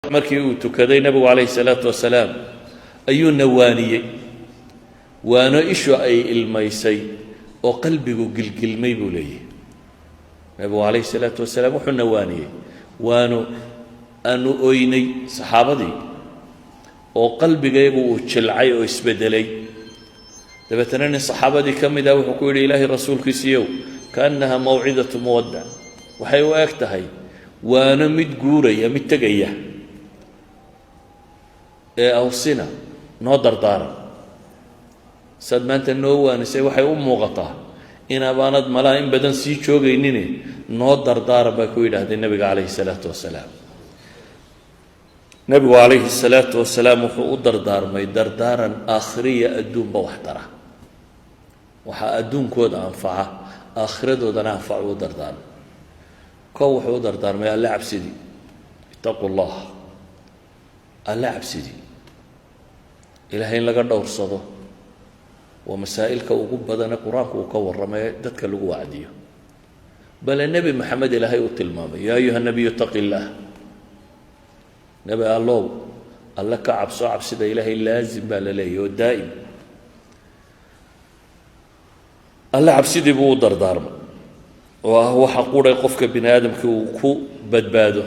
Markii uu tukaday nebigu calayhi salaatu wasalaam ayuu nawaaniyey, waano ishu ay ilmaysay oo qalbigu gilgilmay buu leeyahy. Nebigu calayhi salaatu wasalaam wuxuu nawaaniyey waano aanu oynay saxaabadii oo qalbigaygu uu jilcay oo isbedelay. Dabeetana nin saxaabadii ka mid ah wuxuu ku yidhi: "Ilaahay rasuulkiisiiyow، كأنها موعظة مودع", waxay u eg tahay waano mid guuraya, mid tegaya ee أوصنا, noo dardaaran. Saad maanta noo waanisay waxay u muuqataa inaabaanad malaa in badan sii joogaynine, noo dardaaran, bay ku yidhaahdeen nebiga calayhi salaatu wasalaam. Nebigu calayhi salaatu wasalaam wuxuu u dardaarmay dardaaran aakhiriya adduunba wax tara, waxaa adduunkooda anfaca, aakhiradoodana anfac u dardaarmay. Kow, wuxuu u dardaarmay Alle cabsidii: "اتقوا الله", Alle cabsidii, Ilahay in laga dhowrsado. Waa masaa'ilka ugu badane Qur-aanku uu ka warramay, dadka lagu wacdiyo. Bale Nebi Maxamed Ilaahay uu tilmaamay: "يا أيها النبي اتق الله", Nebi Allow, Alle ka cabso. Cabsida Ilaahay laazim baa la leeyahy oo daa'im. Alle cabsidii buu u dardaarmay oo ah waxa quray qofka bini aadamka uu ku badbaado.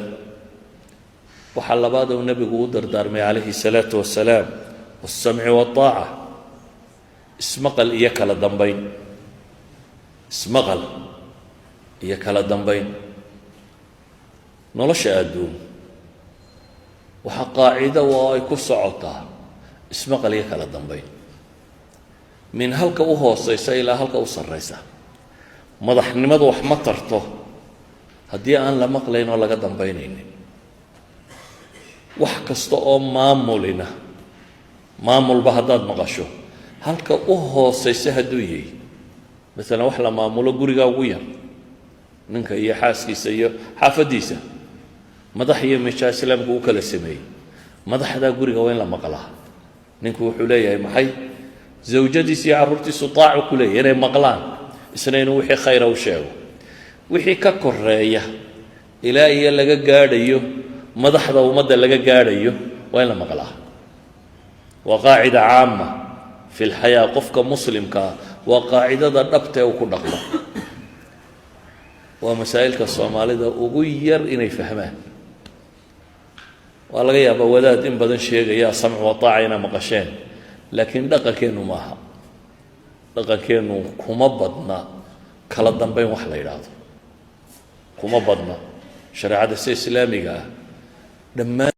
Waxaa labaad uu nebigu u dardaarmay calayhi salaatu wasalaam والسمع والطاعة, ismaqal iyo kala dambayn, ismaqal iyo kala dambayn. Nolosha adduun waxaa qaacido oo ay ku socotaa ismaqal iyo kala dambayn, min halka u hooseysa ilaa halka u sarreysa. Madaxnimadu wax ma tarto haddii aan la maqlayn oo laga dambaynaynin. Wax kasta oo maamulina, maamulba haddaad maqasho, halka u hooseysa hadduu yahay, masalan wax la maamulo gurigaa ugu yar, ninka iyo xaaskiisa iyo xaafaddiisa, madax iyo mijaa Islaamku u kala sameeyey. Madaxdaa guriga waa in la maqlaa. Ninku wuxuu leeyahay maxay? Zawjadiisa iyo carruurtiisu taacu ku leeyahy inay maqlaan, isna inuu wixii khayra u sheego. Wixii ka koreeya ilaa iyo laga gaadhayo madaxda ummadda laga gaadhayo waa in la maqlaa. Waa قاعدة عامة في الحياة. Qofka muslimkaa waa qaacidada dhabtee uu ku dhaqmo. Waa masaa'ilka Soomaalida ugu yar inay fahmaan. Waa laga yaabaa wadaad in badan sheegaya السمع والطاعة inaa maqasheen, laakiin dhaqankeennu maaha. Dhaqankeennu kuma badna kala dambeyn wax la yidhaahdo, kuma badna. Shareecada si islaamiga ah dhammaan